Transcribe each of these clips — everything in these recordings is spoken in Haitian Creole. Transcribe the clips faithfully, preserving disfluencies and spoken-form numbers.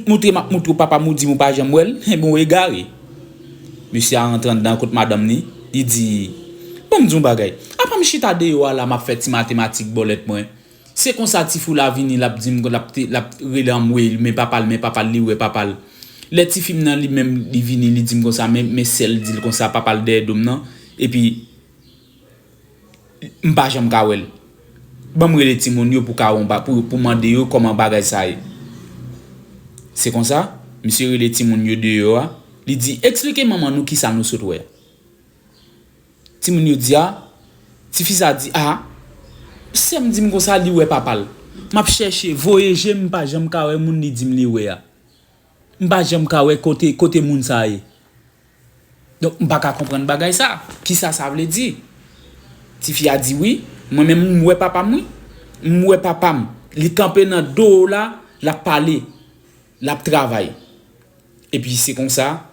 Moutre m ap moutre w papa m, ou di m ou pa janm wè l, enben w egare. Mesye a rantre anndan kot madanm li, li di, "Ban m di w yon bagay. Apa m chita deyò a la, m ap fè ti matematik bòlèt mwen. Se konsa tifi w la vini, l ap di m, l ap, te- l ap rele anmwey, men papa l, men papa l, li wè papa l. Lè tifi m nan li menm, li vini, li di m konsa, men, men sè l di l konsa, papa l dèyè do m nan. Epi, m pa janm ka wè l. Ban m rele timoun yo pou ka wè yon ba- pou, pou mande yo kòman bagay sa ye." Se konsa, misye rele timoun yo deyò a, li di, "Eksplike manman nou kisa nou sot wè a." Timoun yo di, "A," tifi sa di, "A, sè m di m konsa, li wè papa l. M ap chèche, voye je m, m pa janm ka wè moun li di m li wè a. M pa janm ka wè kote, kote moun sa ye. Donk, m pa ka konprann bagay sa. Kisa sa vle di?" Tifi a di, "Wi, mwen menm, m wè papa m, wi. M wè papa m. Li kanpe nan do w la, l ap pale, l ap travay." Epi se konsa,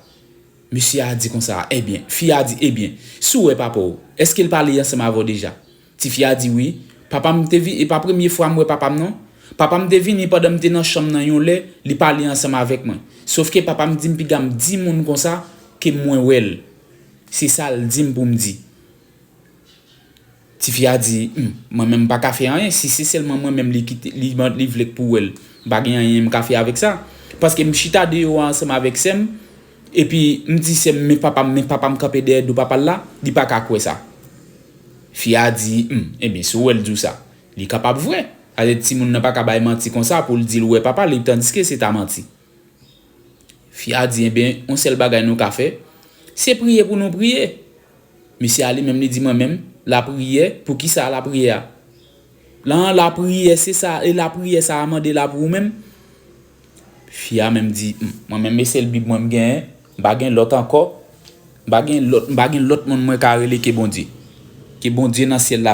mesye a di konsa, "Ebyen," fi a di, "Ebyen, si w wè papa w, èske l pale ansanm avè w deja?" Tifi a di, "Wi, papa m te vini, e pa premye fwa m wè papa m non. Papa m te vini pandan m te nan chanm nan yon lè, li pale ansanm avèk mwen. Sofke papa m di m piga m di moun konsa ke mwen wè l. Se sa l di m pou m di." Tifi a di, "Humm, mwen menm m pa ka fè anyen, si se sèlman mwen menm li kite, li, li vle k pou wè l, m pa gen anyen m ka fè avèk sa. Paske m chita deyò a ansanm avèk sè m, epi m di sè m, men papa m, men papa m kanpe dèyè do papa l la, li pa ka kwè sa." Fi a di, "Humm, ebyen, si w wè l di w sa, li kapab vre. Alè timoun nan pa ka bay manti konsa pou l di l wè papa l, tandiske se ta manti." Fi a di, "Enben, yon sèl bagay nou ka fè, se priye pou nou priye." Mesye a li menm, li di, "Mwen menm, lapriyè, pou ki sa lapriyè a? Lan lapriyè, se sa, e lapriyè sa a mande la pou ou menm?" Fi a menm di, "Humm, mwen menm, e sèl Bib mwen m genyen, m pa gen lòt ankò, m pa gen lòt, m pa gen lòt moun mwen ka rele ke Bondye. Ke Bondye nan syèl la